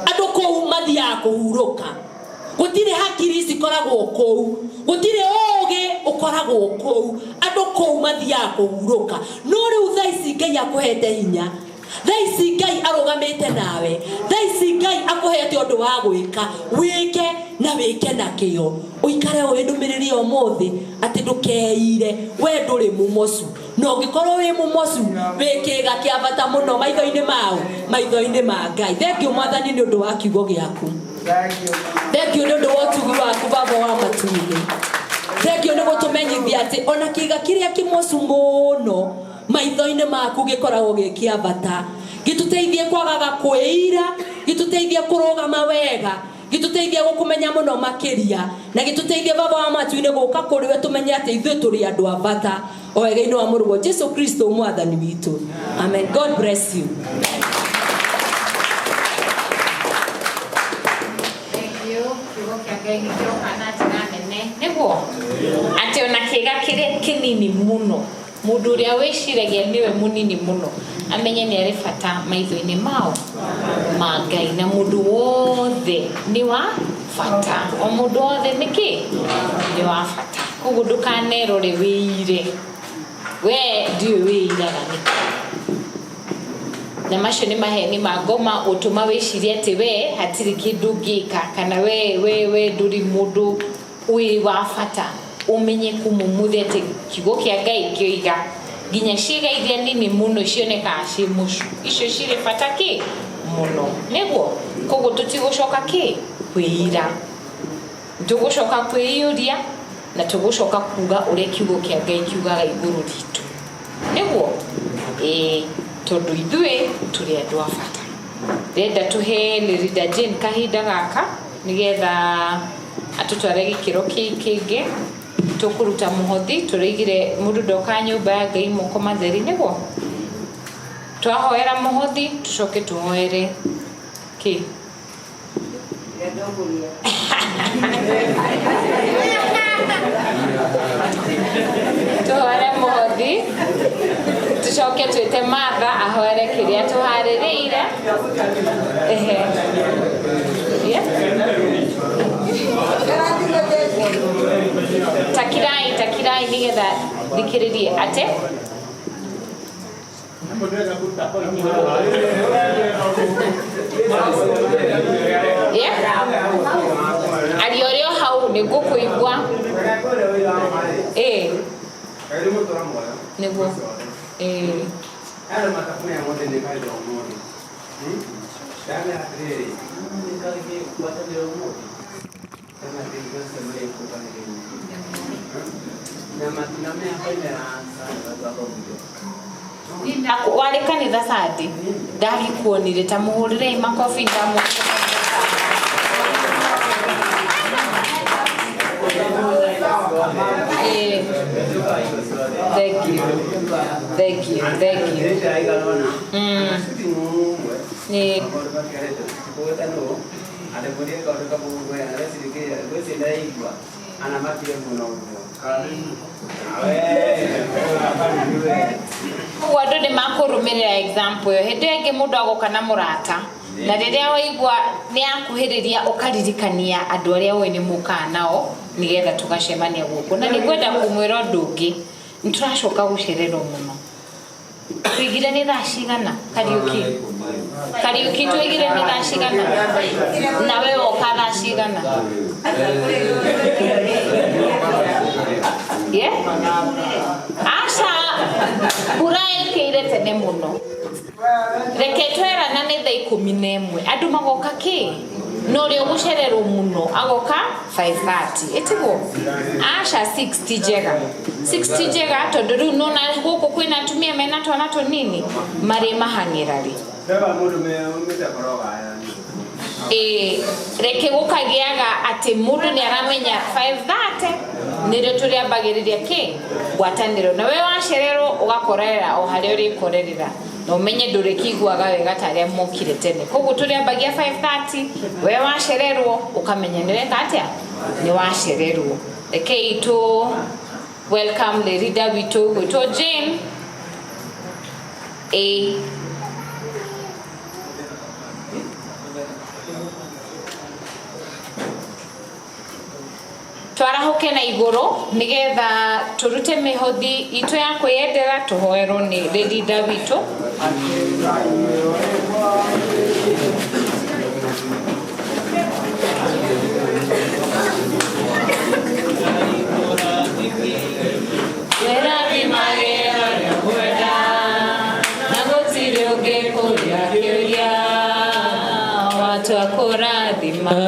Andũ kũu mathiaga kũhurũka, gũtirĩ hakiri cikoragwo kũu, gũtirĩ ũũgĩ ũkoragwo kũu. Andũ kũu mathiaga kũhurũka. No rĩu thaa ici Ngai akũhete hinya, thaa ici Ngai arũgamĩte nawe, thaa ici Ngai akũhete ũndũ wa gwĩka, wĩke na wĩke na kĩyo. Ũikare ũĩ ndũmĩrĩri ya ũmũthĩ atĩ ndũkeire we ndũrĩ mũmocu, na ũngĩkorwo wĩ mũmocu wĩ kĩga kĩa bata mũno maitho-inĩ mao, maitho-inĩ ma Ngai. Thengiũ Mwathani nĩ ũndũ wa kiugo gĩaku, thengiũ nĩ ũndũ wa ũtugi waku Baba wa matu-inĩ, thengiũ nĩ gũtũmenyithia atĩ ona kĩga kĩrĩa kĩmocu mũno maitho-inĩ maku gĩkoragwo gĩ kĩa bata. Gĩtũteithie kwagaga kwĩira, gĩtũteithie kũrũgama wega, gĩtũteithie gũkũmenya mũno makĩria, na gĩtũteithie Baba wa matu-inĩ gũka kũrĩ we, tũmenye atĩ ithuĩ tũrĩ andũ a bata o wega-inĩ wa mũrũguo Jesu Kristo Mwathani witũ. Amen. God bless you. Thank you. Kiugo kĩa Ngai nĩ kĩroka na njĩra nene, nĩguo atĩ ona kĩga kĩrĩa kĩnini mũno, mũndũ ũrĩa wĩciragia nĩwe mũnini mũno amenye nĩ arĩ bata maitho-inĩ mao ma Ngai, na mũndũ wothe nĩ wa bata, o mũndũ wothe nĩ kĩ nĩ wa bata. Koguo ndũkanerore wĩire, we ndiũĩ wĩiraga nĩkĩ, na macio nĩ maheni ma ngoma ũtũma wĩcirie atĩ we hatirĩ kĩndũ ũngĩka, kana we ndũrĩ mũndũ wĩ wa bata. Ũmenye kuma ũmũthĩ atĩ kiugo kĩa Ngai kĩoiga nginya ciĩga iria nini mũno cionekaga ciĩ mũcu, icio cirĩ bata kĩ mũno, nĩguo. Koguo tũtigũcoka kĩ kwĩira, tũgũcoka kwĩiyũria. Na tũgũcoka kuga ũrĩa kiugo kĩa Ngai kiugaga igũrũ ritũ. Nĩguo? Ĩĩ, tondũ ithuĩ tũrĩ andũ a bata. Ndĩrenda tũhe Lerida Jane kahinda gaka nĩgetha atũtware gĩkĩro kĩngĩ. Tũkũruta mũhothi, tũrĩigire mũndũ ndokaga nyũmba ya Ngai moko matheri, nĩguo? Twahoera mũhothi, tũcoke tũhoere kĩ? Tũhoere mũhothi, tũcoke twĩte Martha ahoere kĩrĩa tũharĩrĩire. Ehe. Yeah. Takirai, takirai nĩgetha thikĩrĩrie atĩ Yeah. Aria ũrĩ o hau nĩ ngũkũigua. Ĩĩ. Nĩguo. Ĩĩ. Warĩ kanitha Sunday ndagĩkuonire ta mũhũrĩrei makobi ndamũ. Ĩĩ. Thank you. Thank you. Thank you. Ĩĩ. Koguo andũ nĩ makũrũmĩrĩra example ĩyo. Hĩndĩ ĩyo ĩngĩ mũndũ agoka na mũrata na rĩrĩa waigua nĩ akuhĩrĩria ũkaririkania andũ arĩa ũĩ nĩ mũkaga nao nĩgetha tũgacemania gũkũ. Na nĩ ngwenda kũmwĩra ũndũ ũngĩ, nĩ tũracoka gũcererwo mũno. Tũigire nĩ thaa cigana Kariũki? Kariũki tũigire nĩ thaa cigana? Na we woka thaa cigana? Yeah? Aca, mbura ĩkĩire tene mũno. Reke twerana nĩ thaa 11 andũ magoka kĩ? Na ũrĩa ũgũcererwo mũno agoka 5:30. Ĩtiguo? Aca 6 ti njega. 6 ti njega tondũ rĩu nona gũkũ kwĩna atumia mena twana tũnini marĩ mahang'ĩra rĩ. Ĩĩ, reke gũkagĩaga atĩ mũndũ nĩ aramenya 5:30 nĩrĩo tũrĩambagĩrĩria kĩ ngwatanĩro, na we wacererwo ũgakorerera o harĩa ũrĩkorerera na ũmenye ndũrĩkĩiguaga wega ta arĩa mokire tene. Koguo tũrĩambagia 5:30, we wacererwo ũkamenya nĩ weka atĩa, nĩ wacererwo. Rekei tũ welcome Lerida witũ gwĩtwo Jane. Ĩĩ. Twarahuke na igũrũ nĩgetha tũrute mĩhothi itũ ya kwĩyendera tũhoerwo nĩ Lerida witũ. Wĩrathimage arĩa ũkwenda, na gũtirĩ ũngĩkũria kĩũria, watua kũrathima.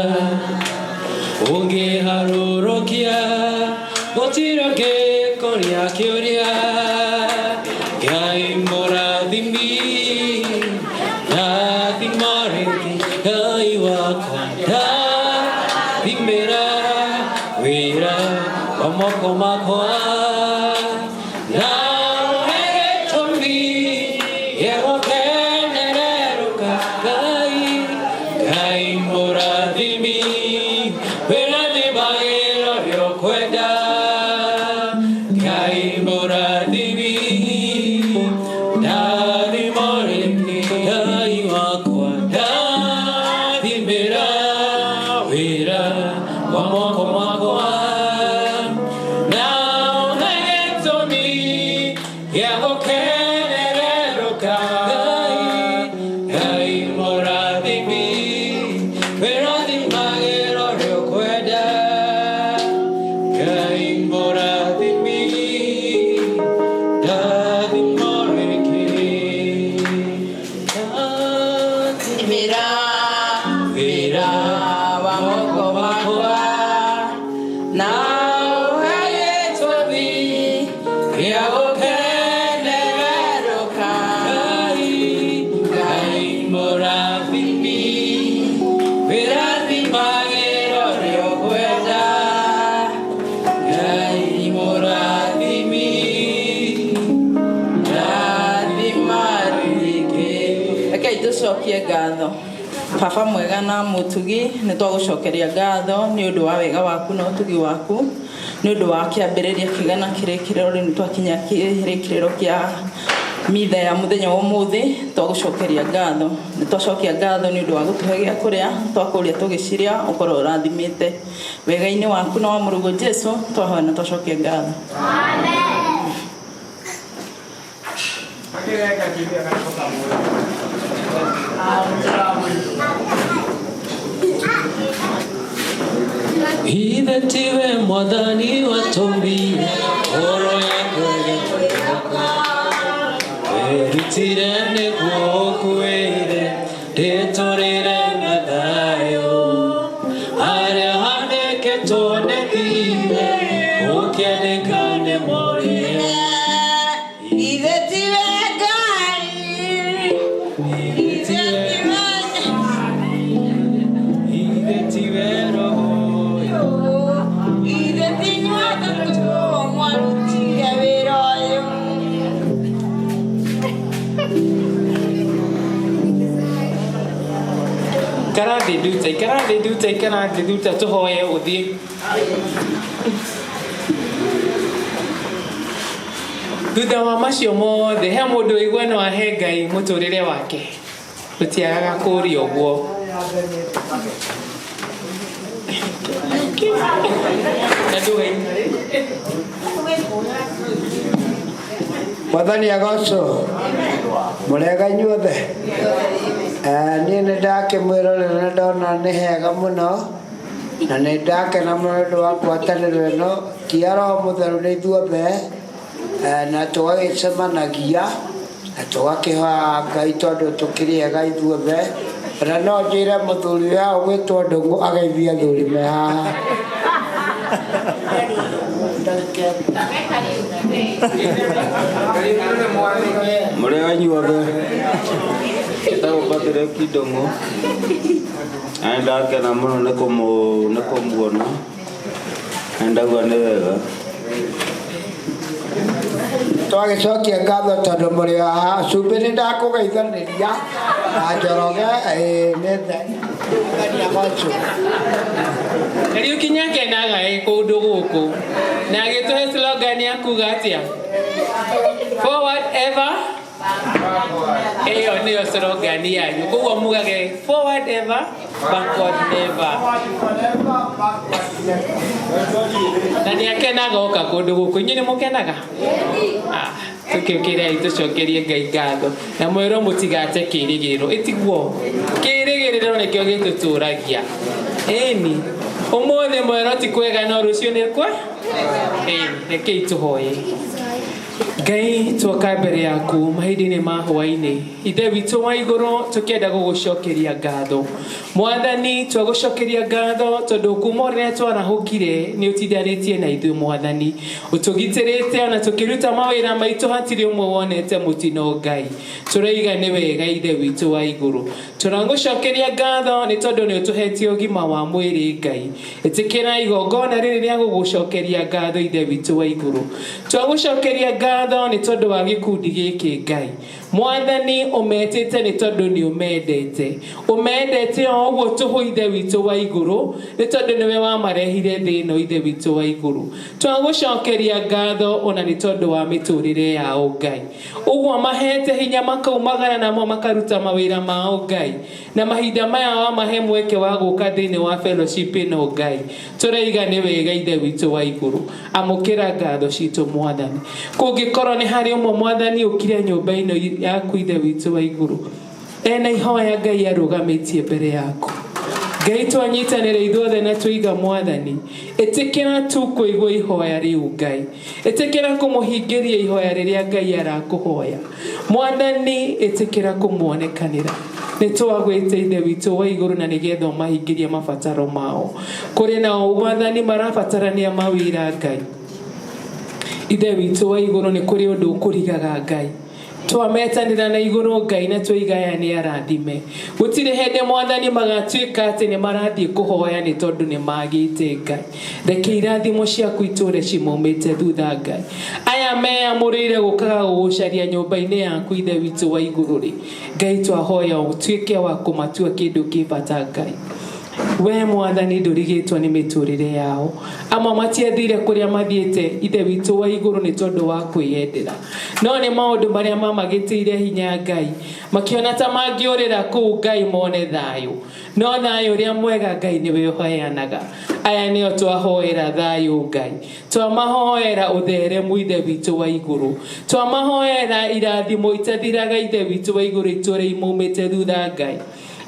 Ũngĩharũrũkia gũtirĩ ũngĩkũria kĩũria, Ngai mũrathimi, rathima rĩngĩ Ngai wakwa, rathimĩra wĩra wa moko makwa, na ũhe gĩtũmi gĩa gũkenererũka Ngai, Ngai mũrathimi, wĩrathimagĩra ũrĩa ũkwenda, Ngai mũrathimi, rathima rĩngĩ Ngai wakwa, rathimĩra wĩra wa moko makwa, na ũhe Tũcokie ngatho. Baba mwega na mũtugi, nĩ twagũcokeria ngatho nĩ ũndũ wa wega waku na ũtugi waku, nĩ ũndũ wa kĩambĩrĩria kĩega na kĩrĩkĩrĩro. Rĩu nĩ twakinya kĩrĩkĩrĩro kĩa mitha ya mũthenya wa ũmũthĩ. Twagũcokeria ngatho, nĩ twacokia ngatho nĩ ũndũ wa gũtũhe gĩa kũrĩa, twakũria tũgĩcirĩa, ũkorwo ũrathimĩte wega-inĩ waku na wa mũrũguo Jesu, twahoya na twacokia ngatho. Ithe tiwe mwathani watũmbire, ngoro yakwa ĩgĩkwĩhoka. Werutire nĩguo ũkuĩre, ndĩtũrĩre na thayũ. Harĩa handĩkĩtwo nĩ thire, ũkĩandĩka nĩ mũrĩo. Ithe tiwe Ngai, ithe tiwe Ithe tiwe Roho, ithe ti inyuĩ atatũ mwarutire wĩra ũyũ. Ikara thĩ nduta, ikara thĩ nduta, ikara thĩ nduta, tũhoye ũthiĩ. Thutha wa macio mothe, he mũndũ ũigua no ahe Ngai mũtũrĩre wake? Tũtiagaga kũũria ũguo. Na ndũĩ. Mwathani agocwo. Mũrega inyuothe. Niĩ nĩ ndakĩmwĩrorera na ndona nĩ hega mũno, na nĩ ndakena mũno nĩ ũndũ wa ngwatanĩro ĩno. Ti a Roho Mũtheru nĩ ithuothe, na tũgagĩcemanagia na tũgakĩhoya Ngai tondũ tũkĩrĩ ega ithuothe. Ona no njĩre mũthuri ũyũ haha ũgwĩtwo Ndũng'ũ ageithie athuri me haha. Mũrĩega inyuothe. Njĩtagwo Patrick Ndũng'ũ. Na nĩ ndakena mũno nĩ kũmuona. Na ndaigua nĩ wega. Twagĩcokia ngatho tondũ mũrĩ haha. Cumbĩ nĩ ndakũgeithanĩria na Njoroge, nĩ Mwathani agocwo. Kariũki nĩakenaga ĩ kũndũ gũkũ, na agĩtũhe slogan ya kuga atĩa? Forward ever. Ĩyo nĩyo slogan yanyu, koguo mugage forward ever, backward never. Na nĩakenaga oka kũndũ gũkũ. Inyuĩ nĩ mũkenaga? Tũkĩũkĩrei tũcokerie Ngai ngatho na mwĩrwo mũtigate kĩrĩgĩrĩro. Ĩtiguo kĩrĩgĩrĩro nĩkĩo gĩtũtũragia. Ĩni ũmũthĩ mwĩrwo ti kwega no rũciũ nĩ kwa. Ĩni rekei tũhoye. Ngai, twoka mbere yaku mahinda-inĩ ma hwaĩ-inĩ, Ithe witũ wa igũrũ, tũkĩenda gũgũcokeria ngatho. Mwathani, twagũcokeria ngatho tondũ kuma rĩrĩa twarahũkire nĩ ũtindanĩtie na ithuĩ. Mwathani, ũtũgitĩrĩte ona tũkĩruta mawĩra maitũ, hatirĩ ũmwe wonete mũtino. Ngai, tũraiga nĩ wega. Ithe witũ wa igũrũ, tũragũcokeria ngatho nĩ tondũ nĩ ũtũhetie ũgima wa mwĩrĩ. Ngai, ĩtĩkĩra igongona rĩrĩ rĩa gũgũcokeria ngatho. Ithe witũ wa igũrũ, twagũcokeria ngatho nĩ tondũ wa gĩkundi gĩkĩ. Ngai Mwathani, ũmetĩte nĩ tondũ nĩ ũmendete, ũmendete o ũguo tũhũ. Ithe witũ wa igũrũ, nĩ tondũ nĩwe wamarehire thĩ ĩno. Ithe witũ wa igũrũ, twagũcokeria ngatho ona nĩ tondũ wa mĩtũrĩre yao. Ngai, ũguo mahete hinya makaumagara namo makaruta mawĩra mao. Ngai, na mahinda maya wamahe mweke wa gũka thĩinĩ wa fellowship ĩno. Ngai, tũraiga nĩ wega. Ithe witũ wa igũrũ, amũkĩra ngatho citũ. Mwathani, kũngĩkorwo nĩ harĩ ũmwe, Mwathani, ũkire nyũmba ĩno yaku, Ithe witũ wa igũrũ, ena ihoya Ngai arũgamĩtie mbere yaku, Ngai, twanyitanĩra ithuothe na tũiga, Mwathani, ĩtĩkĩra tu kũigua ihoya rĩu. Ngai, ĩtĩkĩra kũmũhingĩria ihoya rĩrĩa Ngai arakũhoya. Mwathani, ĩtĩkĩra kũmuonekanĩra. Nĩ twagwĩte, Ithe witũ wa igũrũ, na nĩgetha ũmahingĩrie mabataro mao. Kũrĩ nao, Mwathani, marabatarania mawĩra. Ngai, Ithe witũ wa igũrũ, nĩ kũrĩ ũndũ ũkũrigaga. Ngai, twametanĩra na igũrũ, Ngai, na tũigaya nĩ arathime. Gũtirĩ hĩndĩ, Mwathani, magatuĩka atĩ nĩ marathiĩ kũhoya nĩ tondũ nĩ magĩte. Ngai, reke irathimo ciaku itũre cimaumĩte thutha. Ngai, aya meyamũrĩire gũkaga gũgũcaria nyũmba-inĩ yaku Ithe witũ wa igũrũ rĩ, Ngai twahoya ũtuĩke wa kũmatua kĩndũ kĩ bata Ngai. We Mwathani ndũrigĩtwo nĩ mĩtũrĩre yao. Amwe matiathire kũrĩa mathiĩte Ithe witũ wa igũrũ nĩ tondũ wa kwĩyendera, no nĩ maũndũ marĩa mamagĩtĩire hinya Ngai, makĩona ta mangĩũrĩra kũu Ngai mone thayũ, no thayũ ũrĩa mwega Ngai nĩwe ũheanaga. Aya nĩo twahoera thayũ Ngai, twamahoera ũtheremu Ithe witũ wa igũrũ, twamahoera irathimo itathiraga Ithe witũ wa igũrũ itũre imaumĩte thutha Ngai.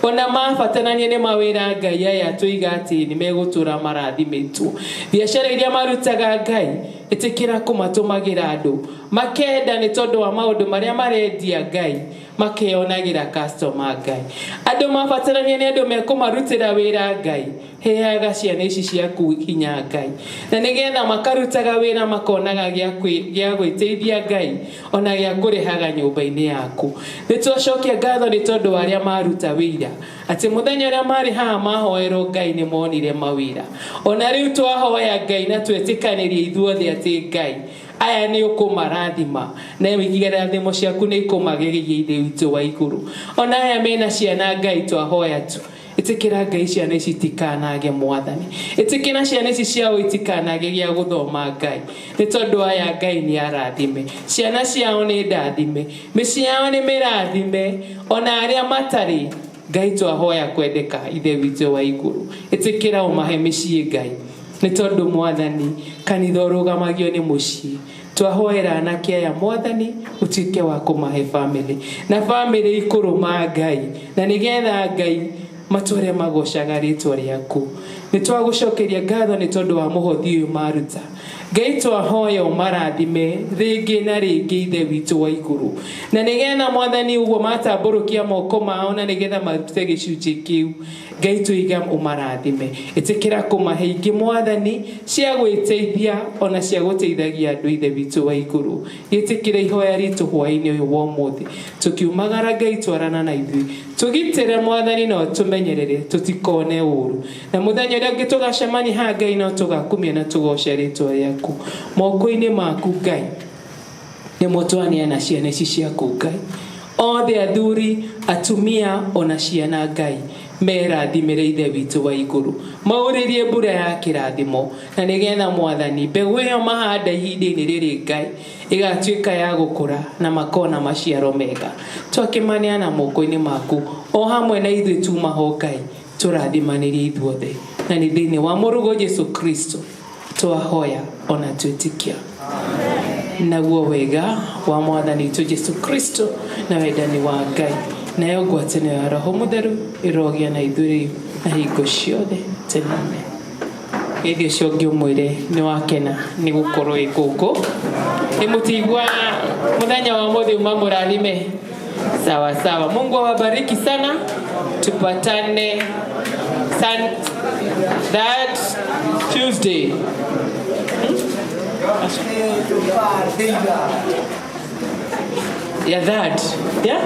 Ona mabatarania nĩ mawĩra Ngai aya tũiga atĩ nĩ megũtũra marathimĩtwo. Biacara iria marutaga Ngai, ĩtĩkĩra kũmatũmagĩra andũ makenda nĩ tondũ wa maũndũ marĩa marendia Ngai, makeyonagĩra customer Ngai. Andũ mabatarania nĩ andũ mekũmarutĩra wĩra Ngai, heaga ciana ici ciaku hinya Ngai, na nĩgetha makarutaga wĩra makonaga gĩa gwĩteithia Ngai, ona gĩa kũrĩhaga nyũmba-inĩ yaku. Nĩ twacokia ngatho nĩ tondũ wa arĩa maruta wĩra, atĩ mũthenya ũrĩa marĩ haha mahoerwo Ngai nĩ monire mawĩra. Ona rĩu twahoya Ngai na twetĩkanĩrie ithuothe atĩ Ngai aya nĩ ũkũmarathima, na irathimo ciaku nĩ ikũmageria Ithe witũ wa igũrũ. Ona aya mena ciana Ngai twahoya tu, ĩtĩkĩra Ngai ciana ici itikanage Mwathani, ĩtĩkĩra ciana ici ciao itikanage gĩa gũthoma Ngai, nĩ tondũ aya Ngai nĩ arathime, ciana ciao nĩ ndathime, mĩciĩ yao nĩ mĩrathime, ona arĩa matarĩ Ngai twahoya kwendeka Ithe witũ wa igũrũ, ĩtĩkĩra ũmahe mĩciĩ Ngai, nĩ tondũ Mwathani kanitha ũrũgamagio nĩ mũciĩ. Twahoera anake aya Mwathani ũtuĩke wa kũmahe bamĩrĩ, na bamĩrĩ ikũrũma Ngai, na nĩgetha Ngai matũre magocaga rĩtwa rĩaku. Nĩ twagũcokeria ngatho nĩ tondũ wa mũhothi ũyũ maruta. Ngai twahoya ũmarathime rĩngĩ na rĩngĩ Ithe witũ wa igũrũ, na nĩgetha Mwathani ũguo matambũrũkia moko mao na nĩgetha marute gĩcunjĩ kĩu Ngai tũiga ũmarathime. Ĩtĩkĩra kũmahe ingĩ Mwathani cia gwĩteithia ona cia gũteithagia andũ Ithe witũ wa igũrũ. Gĩtĩkĩre ihoya ritũ hwaĩ-inĩ ũyũ wa ũmũthĩ, tũkiumagara Ngai twarana na ithuĩ, tũgitĩre Mwathani na ũtũmenyerere tũtikone ũru, na mũthenya ũrĩa ũngĩ tũgacemania haha Ngai no tũgakumia na tũgoce rĩtwa rĩaku. Moko-inĩ maku Ngai nĩmo twaneana ciana ici ciaku Ngai, othe athuri atumia ona ciana Ngai merathimĩre Ithe witũ wa igũrũ, maurĩrie mbura ya kĩrathimo, na nĩgetha Mwathani mbegũ ĩyo mahanda ihinda-inĩ rĩrĩ Ngai ĩgatuĩka ya gũkũra na makona maciaro mega. Twakĩmaneana moko-inĩ maku o hamwe na ithuĩ tuma ho Ngai, tũrathimanĩrie ithuothe, na nĩ thĩinĩ wa mũrũgo Jesu Kristo twahoya ona twĩtĩkia. Naguo wega wa Mwathani witũ Jesu Kristo na wendani wa Ngai nayo ngwatanĩro ya Roho Mũtheru ĩrogĩa na ithuĩ rĩu na hingo ciothe tene. Geithio ũcio ũngĩ ũmwĩre nĩ wakena nĩ gũkorwo ĩ gũkũ. Nĩ mũtigua mũthenya wa ũmũthĩ uma mũrathime. Sawa sawa, Mungu awabariki sana, tupatane that Tuesday. Yeah, that. Yeah?